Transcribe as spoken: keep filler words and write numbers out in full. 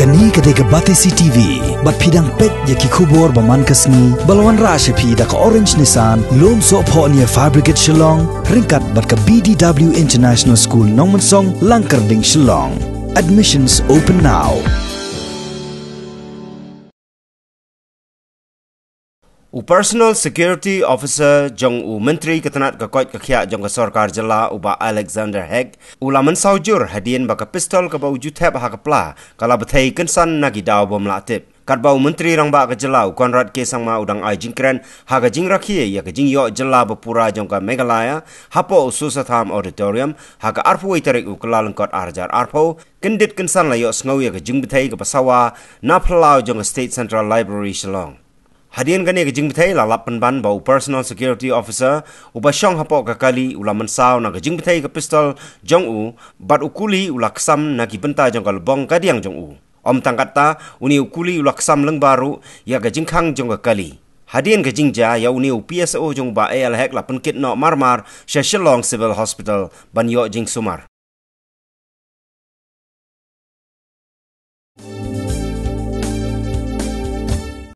Kane ka dei ka Batesi T V, bad phi dang peit ïa ki khubor ba man ka sngi, ba la wanrah sha phi da ka Orange Nissan, Lumsohphohnia Fabricate Shillong, ryngkat bad ka B D W International School Nongmensong, Langkyrding, Shillong. Admissions open now. U Personal Security Officer jong u Myntri ka tnad ka koit ka khiah jong ka sorkar jylla, u Bah Alexander Hegg, u la mynsaw jur hadien ba ka pistol kaba u ju thep ha ka pla ka la bthei kynsan na ki daw bym lah tip. Katba u Myntri Rangbah ka jylla, u Conrad K Sangma, u dang ai jingkren ha ka jingrakhe ïa ka jingïoh jylla ba pura jong ka Meghalaya hapoh u Sosatham Auditorium ha ka arphew wei tarik u Kyllalyngkot ar hajar arphew, kyndit kynsan la ïohsngew ïa ka jingbthei kaba sawa na phyllaw jong ka State Central Library, Shillong. Hadien kane ka jingbthei la lap pynban ba u Personal Security Officer uba shong hapoh ka kali u la mynsaw na ka jingbthei ka pistol jong u, bad u kuli u la ksam na ki bynta jong ka lbong kadiang jong u. Ym tang katta, une u kuli u la ksam lyngba ruh ïa ka jingkhang jong ka kali. Hadien ka jingjia, ïa une u P S O jong u Bah A L Hegg la pynkit noh marmar sha Shillong Civil Hospital ban ïoh jingsumar.